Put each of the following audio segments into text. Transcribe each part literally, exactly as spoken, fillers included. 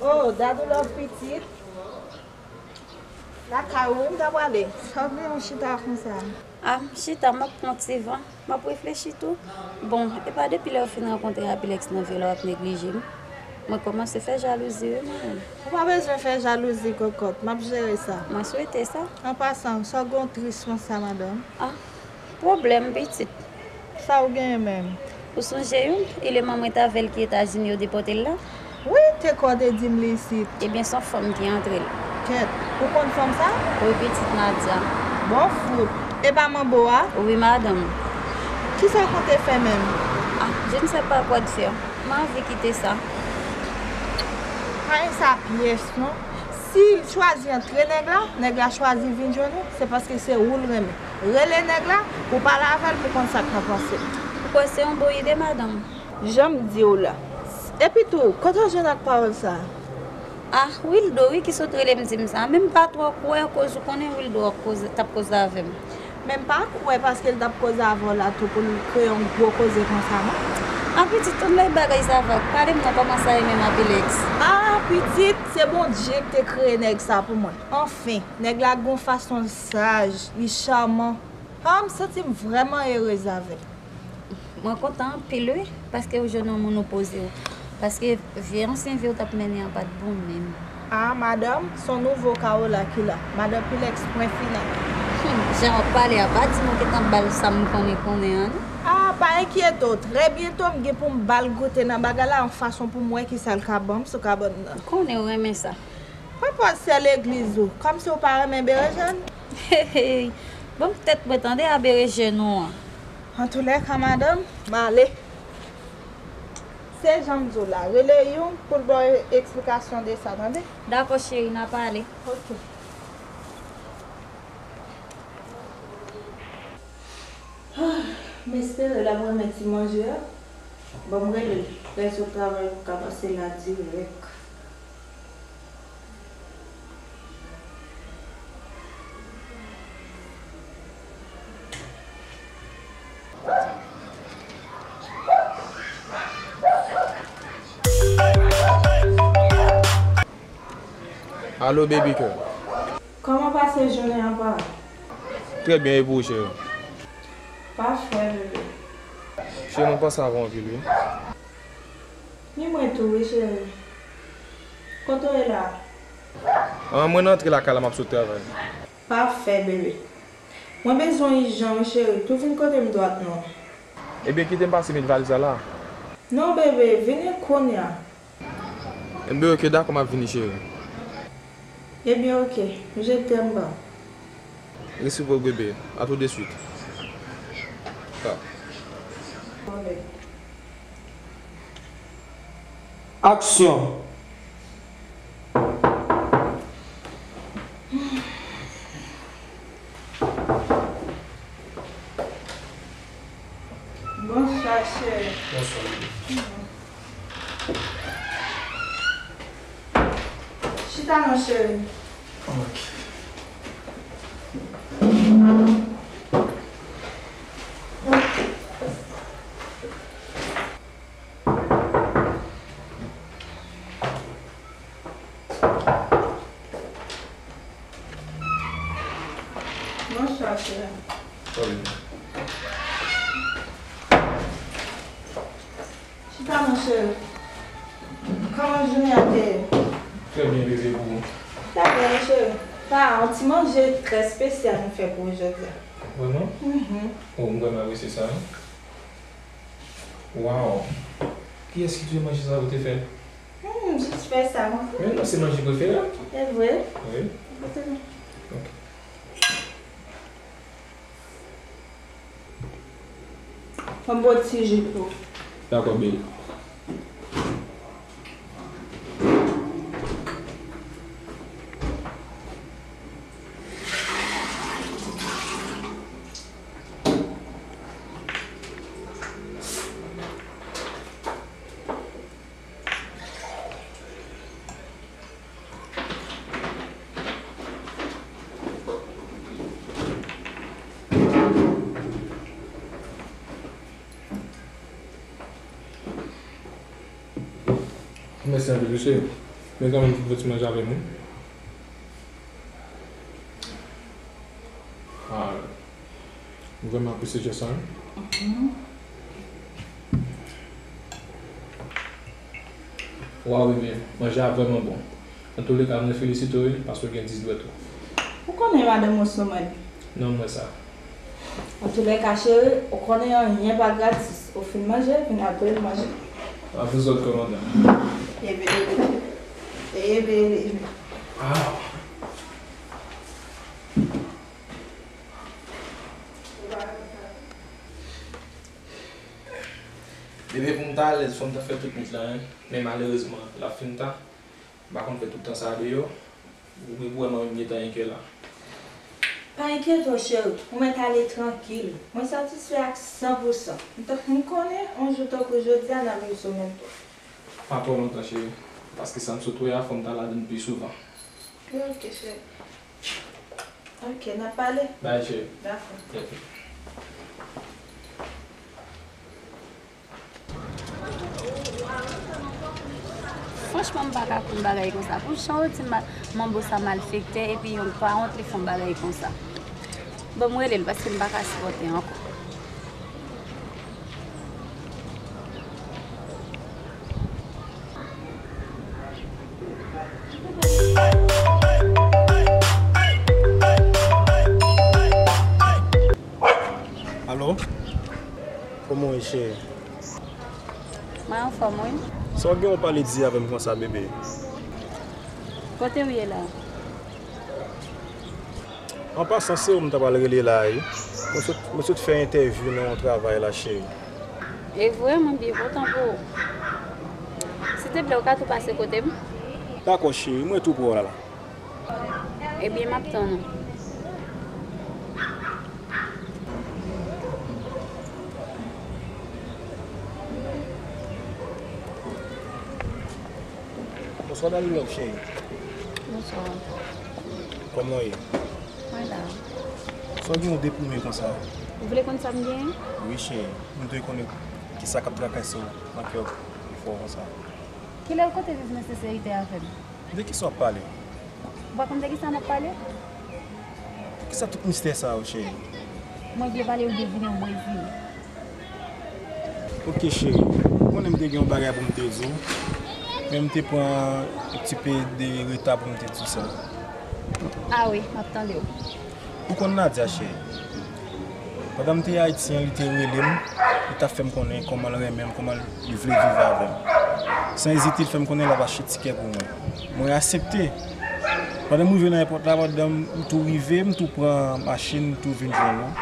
Oh, Dadou love pitit. Lakay ou wi m ta prale. Sa w gen yon chita konsa? A, m chita, m ap pran ti van. M ap reflechi tou. Bon, e pa depi lè w fin rankontre Apilex nan vi w la w ap neglije m. Mwen kòmanse fè jalouzi wi mwen menm. Ou pa bezwen fè jalouzi, kòkòt. M ap jere sa. Mwen swete sa. An pasan, sa w gen w tris konsa, madanm? A, pwoblèm pitit. Sa w genyen menm? Ou sonje youn, eleman mwen t avè l ki Etazini yo depòte l la? Wi, te kwè w te di m li isit. Ebyen, s on fanm ki antre l. Kèt, ou konn fanm sa? Wi, pitit Nadia. Bon fout. E pa manbo a? Wi, madanm. Kisa w konte fè menm? A, je ne sais pas quoi de faire. M anvi kite sa. Pa gen sa pyès non. Si l chwazi antre nèg la, nèg la chwazi vin jwenn ou, se paske se ou l renmen. Rele nèg la pou w pale avè l pou w konn sa k ap pase. Ou kwè se yon bon ide, madanm? Jan m di w la. Epi tou, kote w jwenn ak pawòl sa a? A, Wildo wi ki sot rele m di m sa. Men m pa twò kwè akoz ou konnen Wildo ap koze, t ap koze avè m. Men m pa kwè paske l t ap koze avè w la tou pou l kreye yon gwo koze konsa non. A, pitit, tann lè bagay sa vag. Pale m non, kòman sa ye menm Apilex? A, pitit, se Bondye ki te kreye nèg sa pou mwen. Anfen, nèg la gon fason l saj, li chaman. A, m santi m vrèman erez avè l. Mwen kontan anpil wi, paske ou jwenn yon moun ou poze w. Paske vye ansyen vi w t ap mennen an pa t bon menm. A, madanm, s on nouvo Kawola ki la. Madanm Pilex, pwen final. Hum, jan w ap pale a, pa di m ou gentan ba l sa m konnen konnen an non. A, pa enkyete w, trè byento m gen pou m ba l goute nan bagay la, yon fason pou m wè kisa l ka ban m sou kabann nan. M konnen w renmen sa. Papa, sè legliz ou, kòmsi w pa renmen berejèn? Hey, hey. Bon, tèt mwen tande a berejèn ou an. Antoulèka, madanm, m ale. Se jan m di w la, rele youn pou l ba w eksplikasyon de sa, tande? Dakò, cheri, n a pale. Ok. Ah, m espere l ap renmen ti manje a. Bon, m rele l. Lè l sot travay, m ka pase la dirèk. Alo, baby girl. Kòman pase jounen an pa? Trè byen, e pou ou, cheri? Pafè, bebe. Cheri, mwen panse avè w anpil, wi. Ni mwen tou, wi, cheri. Kote w ye la? Ah, mwen antre lakay la, m ap sot travay. Pafè, bebe. Mwen bezwen w ijan, wi, cheri. Tou vin kote m dwat non. Ebyen, kite m pase met valiz la la. Non, bebe, vini kounye a. Enben, oke, dakò, m ap vini, cheri. Ebyen, oke. Je t'aime, ba. Resiprok, bebe. A tou de swit. Ta. Aksyon! Bonswa, cheri. Bonswa. Chita non, cheri. Ok. Bonswa, cheri. Salut. Chita, mon cheri. Kòman jounen an te ye? Trè byen, bebe, pou ou? Trè byen, cheri. Pa, yon ti manje trè espesyal m fè pou ou jodi a. Vrèman? Mhm. Oh, m vrèman apresye sa, wi. Wow! Kiyès ki te fè manje sa ou te fè? Hmm, jis fè sa, mwen. Men non, se manje prefere m. E vre? Wi. Goute non. Ok. Ban m bon ti ji pou ou. Dakò, bebe. Mèsi anpil, mesye. Men kanmenm, fò w ti manje avè m, wi. Ah, m vrèman apresye jès sa, wi. Mhm. Waw, bebe, manje a vrèman bon. Antouleka, mwen felisite w, wi, paske w gen dis dwèt ou. Ou konnen madanm ou sou mwen. Non, mwen sa. Antouleka, cheri, ou konnen anyen pa gratis. Ou fin manje, vin apre m manje. A vous autres, commandant. Ebe, ebe, ebe. Ah. Bebe, pou m ta alèz, fò m ta fè tout nwit la, wi. Men malerezman, l ap fin ta. M pa konn fè tout tan sa a deyò. Ou vrèman menm gentan enkyè la. Pa enkyete w, cheri. Ou mèt ale trankil. Mwen satisfè ak san pou san. M t-, m konnen yon jou tankou jodi a, n ap viv sou menm twò. Pa twò lontan, cheri. Paske sa m sot wè a, fò m ta ladann pi souvan. Ok, cheri. Ok, n ap pale. Bye, cheri. Dakò. Ok. Franchman, m pa ka konn bagay konsa. Pou jan w di ma-, manbo sa malfektè, epi yon pawont li fè yon bagay konsa. Ban m rele l, paske m pa ka sipòte ankò. Alo? Kòman w ye, cheri? Mwen anfòm, wi. Sa w gen w pale di avè m konsa, bebe? Kote w ye la? An pasan, se ou m ta pral rele la, wi. Mwen sot, mwen sot fè entèvyou nan yon travay la, cheri. E vre, mwen byen kontan pou ou. Silteplè, ou ka tou pase kote m? Dakò, cheri, mwen tou pre w la, la. Ebyen, m ap tann ou. Bonswa, darling love, cheri. Bonswa. Kòman w ye? Mwen la. Sa w gen w deprime konsa? Ou vle konn sa m genyen? Wi, cheri. Mwen dwe konnen kisa k ap trakase w nan kè w pou fè w konsa. Kilè w konte viv nan senserite avè m? De kisa w ap pale? Ou pa konn de kisa m ap pale? Poukisa tout mistè sa yo, cheri? Mwen vle pale w de vini w Brezil. Ok, cheri. Ou konnen m te gen yon bagay pou m te di w, men m te pran yon ti pe de reta pou m te di w sa. A wi, m ap tande w. Ou konn Nadia, cheri? Pandan m te Ayiti an, li te rele m, li t ap fè m konnen kòman l renmen m, kòman li vle viv avè m. San ezite, li fè m konnen l ap achte tikè pou mwen. Mwen aksepte. Pandan m rive nan èpòt la, pandan m tou rive, m tou pran machin, m tou vin jwenn ou.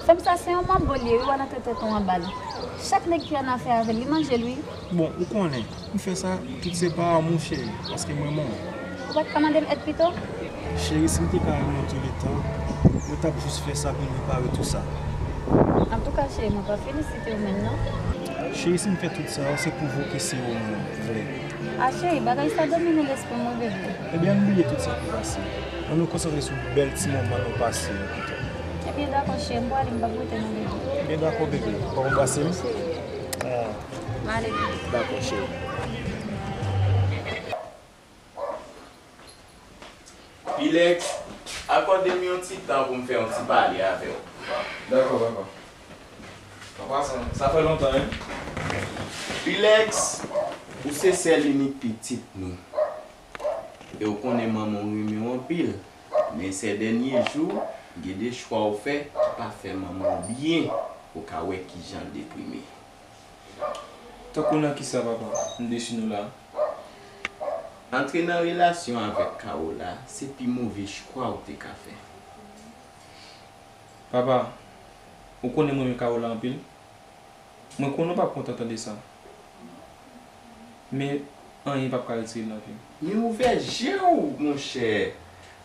Fanm sa se yon manbo li ye, wi, w al antre tèt ou anba l. Chak nèg ki annafè avè l, li manje l, wi. Bon, ou konnen, m fè sa, tout se pa amou, cheri, paske m renmen w. Ou pa t ka mande m èd pito? Cheri, si m te ka renmen w touletan, mwen t ap jis fè sa pou m repare tout sa. Antouka, cheri, mwen pa felisite w menm, non. Cheri, si m fè tout sa, se pwouve w ke se ou mwen vle. A cheri, bagay sa domine lespri m wi bebe. Ebyen, ann bliye tout sa ki pase. Ann nou konsantre sou bèl ti moman nou pase yo pito. Ebyen, dakò cheri, m pwale, m p ap rete non bebe. Ebyen, dakò bebe, fòk ou brase m. Ah. M ale bebe. Dakò cheri. Pilex, akòde m yon ti tan pou m fè yon ti pale avè w. Dakò, papa. Papa, sa, sa fè lontan, wi. Pilex, ou se sèl inik pitit nou. E w konnen manman w renmen w anpil. Men sè dènye jou, gen de chwa w fè ki pa fè manman w byen. Ou ka wè kijan l deprime. Tankou nan kisa, papa? M desi nou la. Antre nan relasyon avèk Kawola, se pi move chwa w te ka fè. Papa, ou konnen m renmen Kawola anpil. Mwen konnen w p ap kontan tande sa. Men, anyen p ap ka retire l nan vi m. Men ouvè je w, monchè.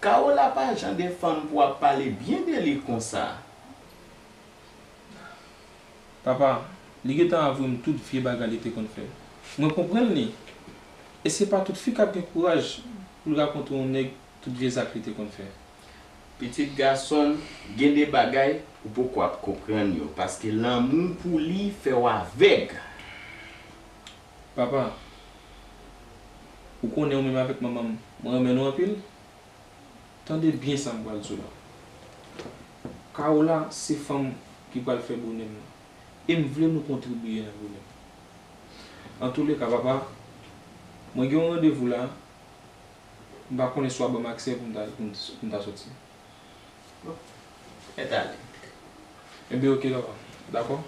Kawola pa jan de fanm pou w ap pale byen de li konsa. Papa, li gentan avwe m tout vye bagay li te konn fè. Mwen konprann li. E se pa tout fi k ap gen kouraj pou l rakonte yon nèg tout vye zak li te konn fè. Pitit gason m, gen de bagay ou poko ap konprann yo, paske lanmou pou li fè w avèg. Papa, ou konnen ou menm avèk manman m, mwen renmen nou anpil. Tande byen sa m pral di w la. Kawola se fanm ki pral fè bonè m nan. E m vle nou kontribiye nan bonè m. Antouleka, papa, mwen gen yon randevou la. M pa konnen si w ap ban m aksè pou m ta, pou m, pou m ta soti. Bon, mèt ale. Enben, oke, papa. Dakò?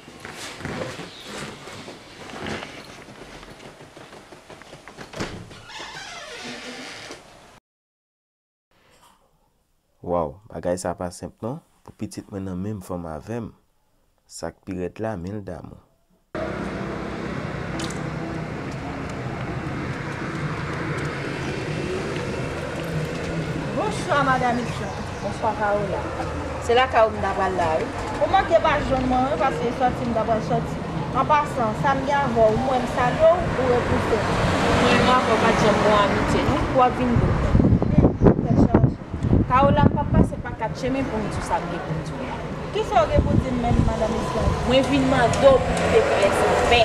Waw, bagay sa pa senp non, pou pitit mwen nan menm fanm avè m. Sa k pi rèd la, men l damou. Bonswa, madanm Icha. Bonswa, Kawola. Se lakay ou m ta pral la, wi. Ou manke pa jwenn mwen, wi, paske sòti m ta pral sòti. An pasan, sa m gen avè w, m wè m salye w, ou repouse m. Mwen menm avè w pa t janm gon amitye, non. W ap vin dou. Hmm, tèt chaje. Kawola, m p ap pase pa kat chemen pou m di w sa m gen pou m di w la. Kisa w gen pou di m menm, madanm Islande? Mwen vin mande w pou kite Pilex anpè.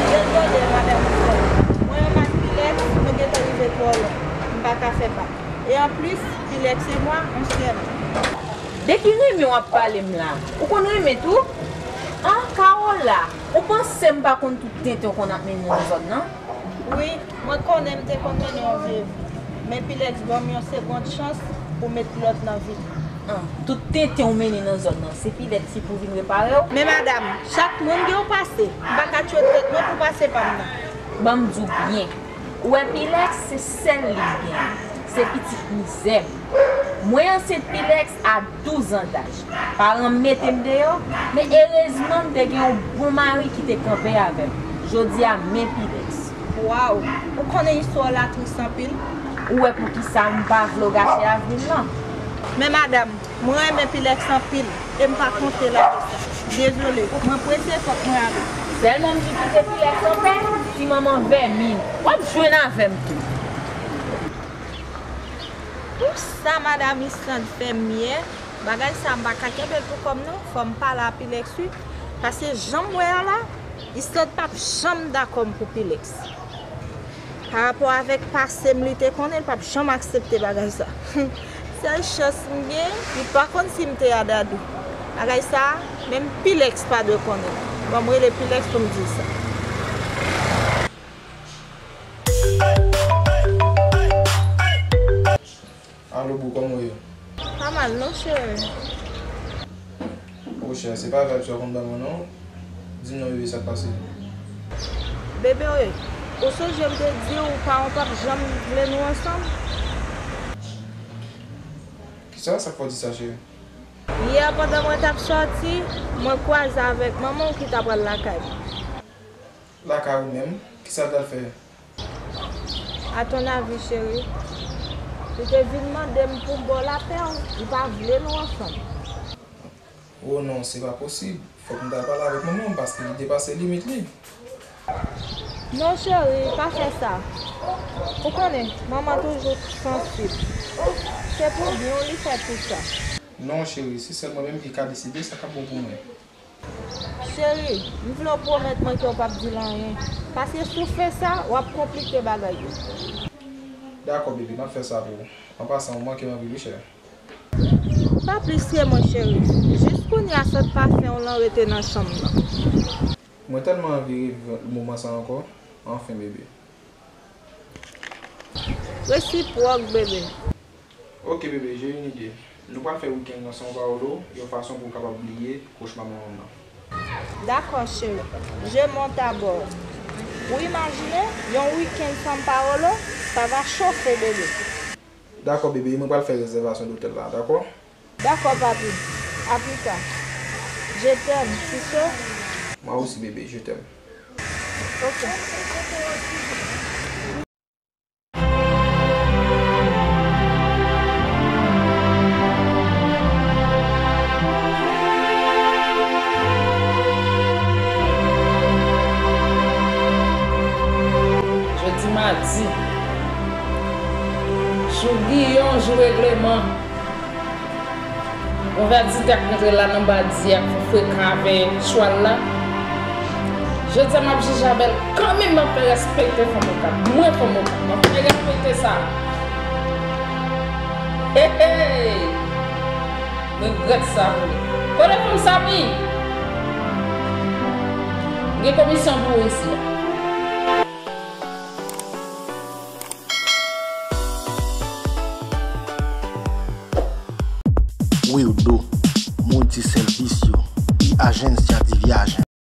Dezole, madanm Islande. Mwen menm ak Pilex, nou gentan rive twò lwen. M pa ka fè pa. E anplis, Pilex e mwa, on sèl. De ki renmen w ap pale m la? Ou konn renmen tou? An, Kawola, ou panse m pa konn tout tenten w konn ap mennen nan zòn nan? Wi, mwen konnen m te konn mennen yon vye vi. Men Pilex ban m yon segond chans pou met lòd nan vi m. An, tout tenten w mennen nan zòn nan, se Pilex ki pou vin repare w? Men madanm, chak moun gen yon pase. M pa ka tchwe tèt mwen pou pase pa m nan. Ban m di w byen. Ou wè Pilex, se sèl li m genyen. Se pitit mizè m. Mwen ansent Pilex a douz an daj. Paran m mete m deyò, men erezman m te gen yon bon mari ki te kanpe avè m. Jodi a, men Pilex. Waw, ou konnen istwa w la tris anpil. Ou wè poukisa m pa vle w gache avni m nan. Men madanm, mwen renmen Pilex anpil, e m pa konte lage sa. Dezole, mwen prese, fòk mwen ale. Sèlman m di kite Pilex anpè, ti manman vèmin. W ap jwenn avè m tou. Pou sa madanm Islande fè m yè, bagay sa m pa ka kenbe l pou kò m non, fò m pale a Pilex wi. Paske jan m wè a la, Islande p ap janm dakò m pou Pilex. Pa rapò avèk pase m li te konnen, l p ap janm aksepte bagay sa. Sèl chans m gen, li pa konn si m te a Dadou. Bagay sa, menm Pilex pa dwe konnen. Ban m rele Pilex pou m di l sa. Alo boo, kòman w ye? Pa mal non cheri. O chè, se pa vibe sa w konn ban mwen non. Di m non bebe, sa k pase? Bebe, ou sonje m te di w paran w p ap janm vle nou ansanm? Kisa? Sa k fè w di sa cheri? Yè pandan mwen t ap sòti, mwen kwaze avèk manman w ki t ap pral lakay mwen. Lakay ou menm? Kisa l t al fè? A ton avi cheri, li te vin mande m pou m ba w lapè w, li pa vle nou ansanm. O non, se pa posib. Fòk m t al pale avèk manman m paske li depase limit li. Non cheri, pa fè sa. Ou konnen, manman toujou sansib. Se pou byen w li fè tout sa. Non, cheri, se sèl mwen menm ki ka deside sa k ap bon pou mwen. Cheri, m vle w pwomèt mwen ke w p ap di l anyen. Paske si w fè sa, w ap konplike bagay yo. Dakò, bebe, m ap fè sa pou ou. An pasan, ou manke m anpil, wi, cheri. Pa plis ke mwen, cheri. Jis kounye a, sant pafen w lan rete nan chanm nan. Mwen tèlman anvi reviv moman sa ankò. Anfen, bebe. Resipwòk, bebe. Ok, bebe, j'ai une idée. Nou pral fè wikenn nan São Paulo yon fason pou w kapab bliye kochma manman w nan. Dakò, cheri. Je monte à bord. Ou imajine, yon wikenn São Paulo, ça va chauffer, bebe. Dakò, bebe, mwen pral fè rezèvasyon lotèl la, dakò? Dakò, papi. À plus tard. Je t'aime, tu sais. Moi aussi, bébé, je t'aime. Ok. Jodi madi, jou Giyon, jou regleman. Yon vèditè k rantre la nan badi a k fè frekan avè chwal la. Jodi a m ap jije avè l kanmenm, m ap fè respekte fanm okap. Mwen fanm okap, m ap fè respekte sa. Hey, hey! M regrèt sa pou li. Kote fanm Sami? M gen komisyon pou ou isi a. Wildo Multiservisio y Agencia de Viaje.